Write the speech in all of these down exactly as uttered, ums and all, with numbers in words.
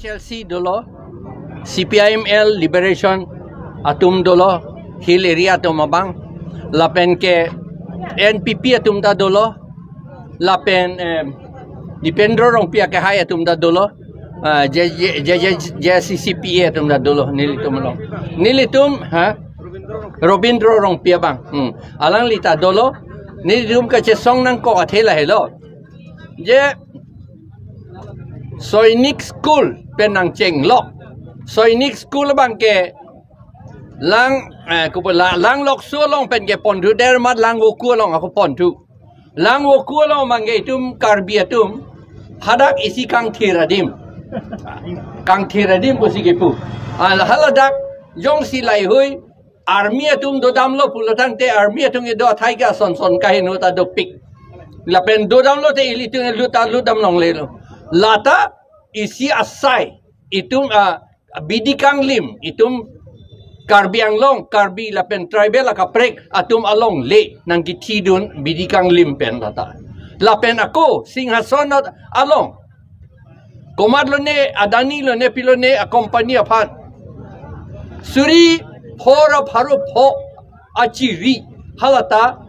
L C dolo, C P I M L Liberation atum dolo, Hill Area atum abang, lapen ke N P P atum ta dolo, lapen, em, Dipendra Rongpi akehai atum ta dolo, ah, J, J, J, J, J C C P A atum ta dolo, nelitum along. Nelitum, ha? Robindra Rongpi abang. Hmm. Alangli ta dolo, nelitum kachesong nangkok athe lahelo. Je Sainik School pen nangchenglok. Sainik School abang ke Lang, eh, kupo la, Langlokso along pen ke ponthu, dermat Langvoku along ako ponthu. Langvoku along abang ke itum Karbi atum hadak isi kangthir adim. Kangthir adim pusi kipu. Ah, haladak jongsi laheihui army atum dodamlo pulo tangte army atum kedo athai ke ason son kaheno ta dopik. Lapen dodamlote ilitum lut ta lutdam longlelo. Lata isi asai itum, ah, bidi kanglim itum Karbi Anglong, Karbi lapen tribal akaprek atum alongle nangkethidun bidi kanglim pen lata. Lapen ako Singhason along komat lone, Adani lone, pilone a company aphan suri phor a pharo pho achiri halata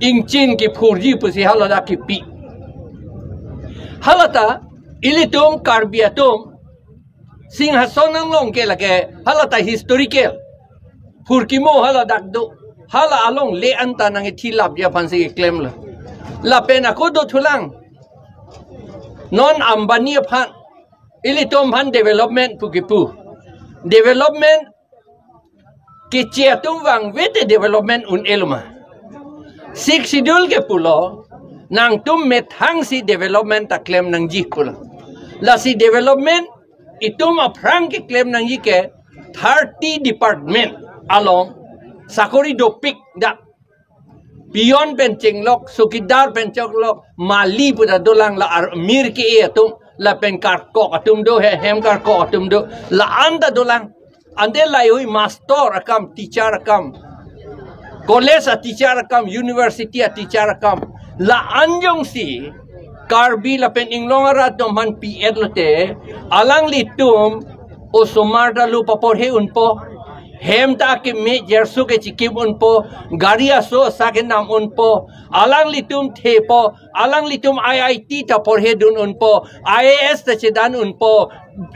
ingchin kiphurji pusi halata kipi. Halata ilitum Karbi atum Singhason along ke lake halata historical phurkimo haladak do. Hala alongle anta nangkethilapji aphansi keklemlo. Lapen ako dothulang. Non Ambani aphan ilitum aphan development pu kipu. Development keche atum vangvete development un-elo ma. Sixth Schedule ke pulo, nangtum methangsi development ta klem nangji pulo. Lasi development itum aphrang keklem nangji ke thirty department along sakori dopik dak. Peon pen chenglok, sokidar pen chenglok, mali pu ta dolang, la ar mir ke-e atum, lapen karkok atum do, he hem karkok atum do, la-an ta dolang. Ante laheihui master akam, teacher akam, college a teacher akam, university a teacher akam, la-an jongsi Karbi lapen inglong arat atum aphan pi-et lote, alanglitum osomar ta lo paporhe unpo, hem ta keme jerso kechikim unpo, gari aso asa kenam unpo, alanglitum thepo, alanglitum I I T ta porhedun unpo, I A S ta chedan unpo,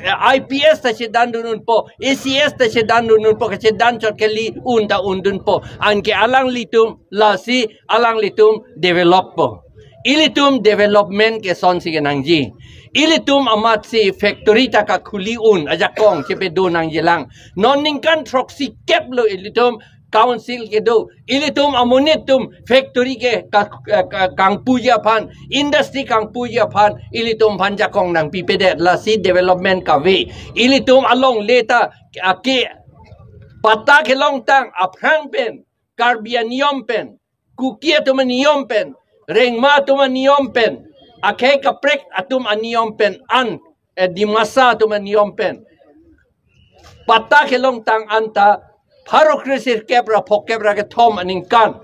I P S ta chedandun unpo, A C S ta chedandun unpo, kachedan chot kali un ta undunpo. Anke alanglitum lasi alanglitum develop po. Ilitum development ke sonsi kenangji. Ilitum amatsi factory ta kakhuli un ajakong chepedo nangjilang. Non ningkan throksi kep lo ilitum council kedo. Ilitum amonit atum factory ke ka, ka, ka, kangpuji aphan, industry kangpuji aphan, ilitum aphan jakong nangpipedet, lasi development kave. Ilitum alongle ta ake patta kelongtang aphrang pen, Karbi aniyom pen, Kuki atum aniyom pen, Rengma atum aniyom pen, akhei kaprek atum aniyom pen an, eh, Dimasa atum aniyom pen patta kelongtang anta pharo kresirkep ra phokep ra kethom aningkan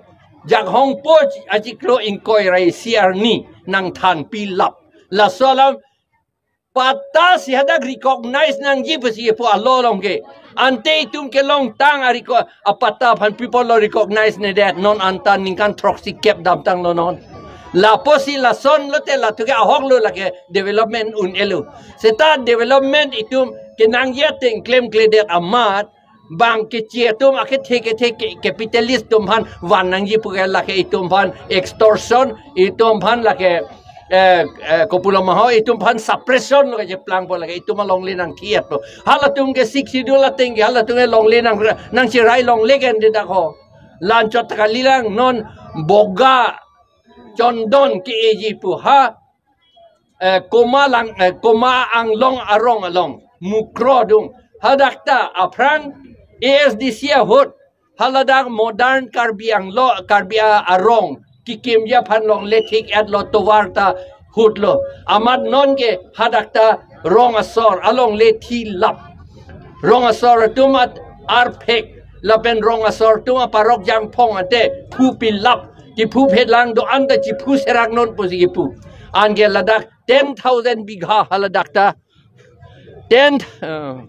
Jakhong po achiklo ingkoi ra isi arni nangthanpi lap. Laso alam patta si hadak recognize nangji pusi pu alo along ke. Ante itum kelongtang ari ko apatta aphan pi apotlo recognize nedet, non anta ningkan throksi kep damtanglo non. Lapusi lason lote lathu ke ahok lo lake development un-elo. Seta development itum kenangji ateng klemkledet amat bang keche atum akethe kethe ke capitalist atum aphan van nangji pu ke lake itum aphan extortion, itum aphan lake eh, eh, kopulo ma ho, itum aphan suppression lo kacheplang po lake itum alongle nangthi-et po. Halatum ke Sixth Schedule ateng ke halatum ke longle nang, nangchirai longle ke ande dak ho. La-an chot kalilang non Boga Chondon ke-eji pu ha, eh, Koma Lang, eh, Koma Anglong arong along Mukro adung. Hadak ta aphrang A S D C ahut haladak modern Karbi Anglong, Karbi a-, arong kikimji aphan longle thik-et lo, tovar ta hut lo. Amat non ke hadak ta rong asor alongle thi lap. Rong asor atum at arphek lapen rong asor atum aparok jangphong ate phupi lap. Kiphu phelang do-an ta chiphu serak non pusi kipu. Anke ladak ten thousand bigha haladak ta ten, uh,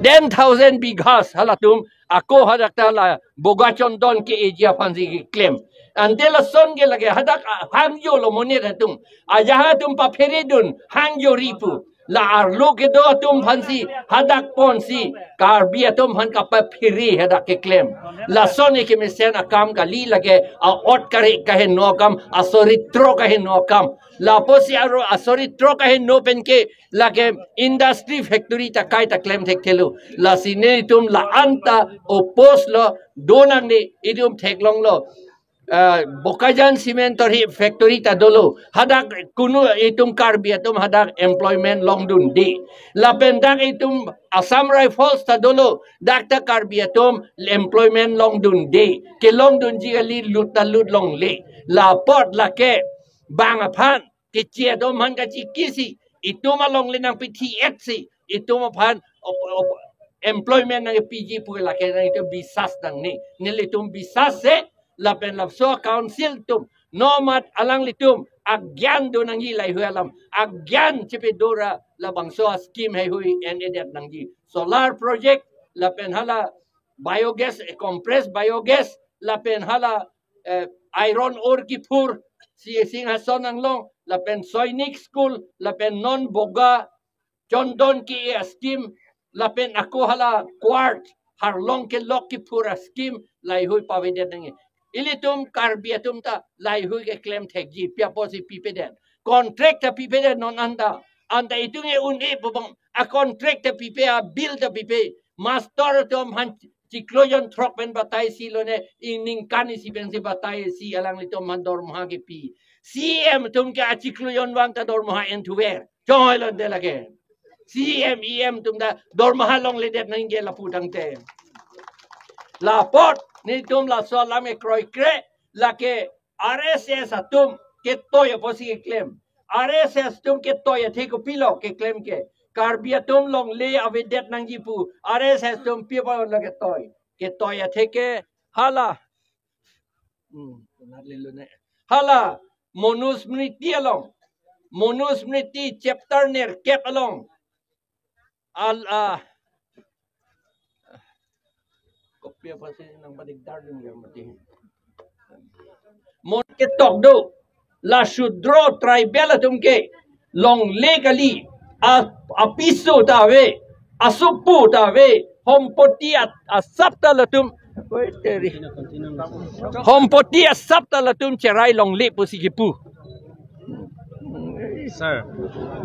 ten thousand bighas halatum ako hadak ta la Boga Chondon ke-eji aphansi keklem. Ante lason ke lake hadak, ah, hangjo lo monit atum. Ajahak atum paphere dun hangjo ri pu. La arlo kedo atum aphansi hadak ponsi Karbi atum aphan kapaphere hadak keklem. Lason ke mesen akam kali, lake a-ot kare kaheno akam, asoritro kaheno akam. Lapusi aro asoritro kaheno pen ke lake industry factory ta kai ta klem thekthelo. Lasi nelitum la-an ta oppose lo, do nangne, itum theklonglo. Ah, Bokajan Cement torhi factory ta dolo. Hadak kunu itum Karbi atum hadak employment longdunde. Lapen dak itum Assam Rifles ta dolo. Dak ta Karbi atum employment longdunde. Kelongdunji kali, lut ta lut longle. Lapot lake bang aphan keche atum aphan kachikisi, itum alongle nangpithi-etsi itum aphan op-, op-, employment nangpiji pu lake nangtum bisas nangne. Nelitum bisas se, lapen labangso council atum nomat alanglitum agyan do nangji laheihui alam. Agyan chepadora labangso a-scheme heihui en-edet nangji. Solar project, lapen hala biogas, eh, compressed biogas, lapen hala, eh, iron ore kiphur, si Singhason anglong, lapen Sainik School, lapen non Boga Chondon ke-e a-scheme, lapen ako hala quartz, harlong kelok kiphur a-scheme, laheihui pavedet nangji. Ilitum Karbi atum ta laheihui keklem thekji, pi apotsi pipedet. Contract ta pipedet non anta. Anta itum ke un-e pu bang, a-contract ta pipe, a-bill ta pipe. Master atum aphan chiklo jon throk pen batai si lone, ingningkan isi pensi batai si alanglitum aphan dormoha kepi. C E M atum ke achiklo jon vang ta dormoha en thuver. Chonghoi lonte lake. C E M, E M atum ta dormoha longledet nangji lapu tangte. Lapot nelitum laso alam ke kroikre, lake R S S atum ketoi apotsi keklem. R S S atum ketoi athe kopilo keklem ke? Karbi atum longle avedet nangji pu R S S atum pi apotlo ketoi? Ketoi athe ke hala. Hmm, benar lilo ne. Hala Manusmriti along. Manusmriti chapter nerkep along. Al, ah, kopi apotsi nangpadikdar dun ya mati. Mon ketok do. La Shudro tribal atum ke longle kali. A, apiso ta ave, asopo ta ave, hompoti at, asap ta latum. Oi, teri. Hompoti asap ta latum cherai longle pusi kipu. Sir,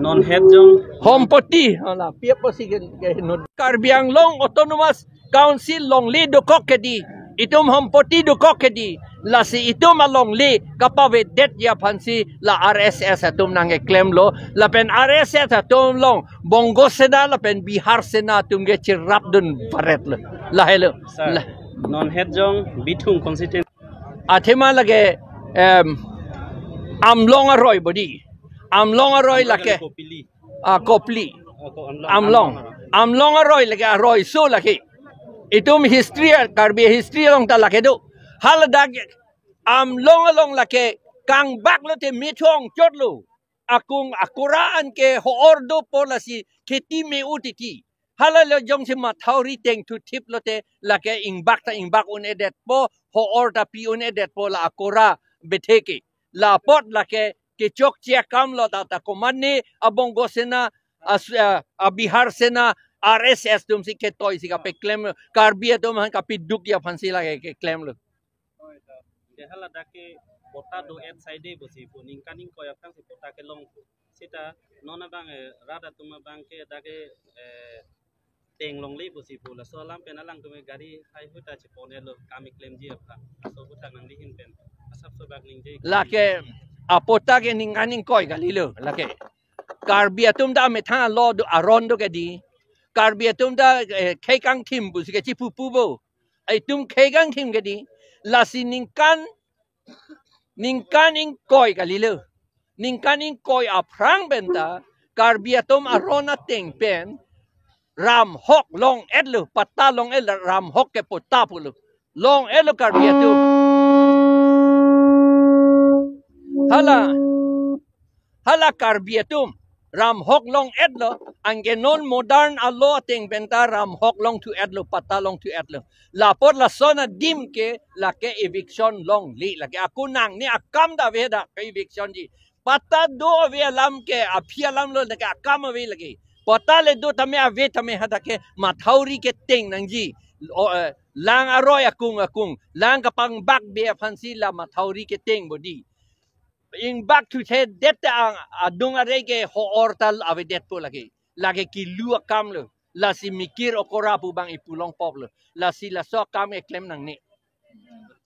non het jong. Hompoti, hala, pi apotsi ke, ke non. Karbi Anglong Autonomous Council longle dokok kedi, itum hompoti dokok kedi, lasi itum alongle kapavedetji aphansi la R S S atum nangkeklemlo, lapen R S S atum along Bongo Sena lapen Bihar Sena atum ke cherapdun varetlo. Lahelo. Sir, la- non het jong Bithung constituency. Athema lake, em, Amlong aroi bodi. Amlong aroi lake. Kopili. Ah, Kopili. Oh, ko Amlong. Amlong. Amlong aroi lake, aroi so lake. Itum history, Karbi history along ta lake do. Haladak Amlong along lake kangbak lote methong chotlo. Akung akura an ke ho-or dopo lasi kheti me-u titi. Hala lo jongsi mathauri tengthu thip lote lake ingbak ta ingbak un-edetpo, ho-or ta pi un-edetpo la akura betheke. Lapot lake kechokche akam lo ta ta komatne a Bongo Sena as-, a, a Bihar Sena R S S atumsi ketoi si kapeklem, Karbi atum aphan kapidukji aphansi lake keklemlo. Ke haladak ke patta do-et saide pusi pu, ningkan ingkoi aphrangsi patta kelong pu. Seta non abang, eh, rat atum abang ke dak ke, eh, teng longle pusi pu, laso alam pen alangtum ke gari heihui ta chepon-etlo, kam keklemji aphan. Laso aputhak nangli ahin pen asapso bak ningje. Lake apatta ke ningkan ingkoi kalilo lake. Karbi atum ta amethang alo do, aron do kedi. Karbi atum ta, eh, khei kangthim pusi kechipupu bo. Itum khei kangthim kedi. Lasi ningkan, ningkan ingkoi kalilo. Ningkan ingkoi aphrang pen ta Karbi atum aron ateng pen ram hok long-etlo, patta long-etlo, ram hok ke patta pulo. Long-etlo Karbi atum. Hala, hala Karbi atum. Ramhok long-etlo, anke non modern a-law ateng penta ramhok longthu-etlo, patta longthu-etlo. Lapot lason adim ke lake eviction longle, lake ako nangne akam ta ave dak ke evictionji. Patta do ave alam ke, aphi alam lo, lake akam ave lake. Patta le do tame ave tame hadak ke mathauri keteng nangji. O, eh, lang aroi akung akung, lang kapangbak be aphansi la mathauri keteng bodi. Ingbak thuthedet ang adung arei ke ho-or ta avedetpo lake. Lake kilu akam lo. Lasi mikir okora pu bang ipu longpoplo. Lasi laso akam keklem nangne.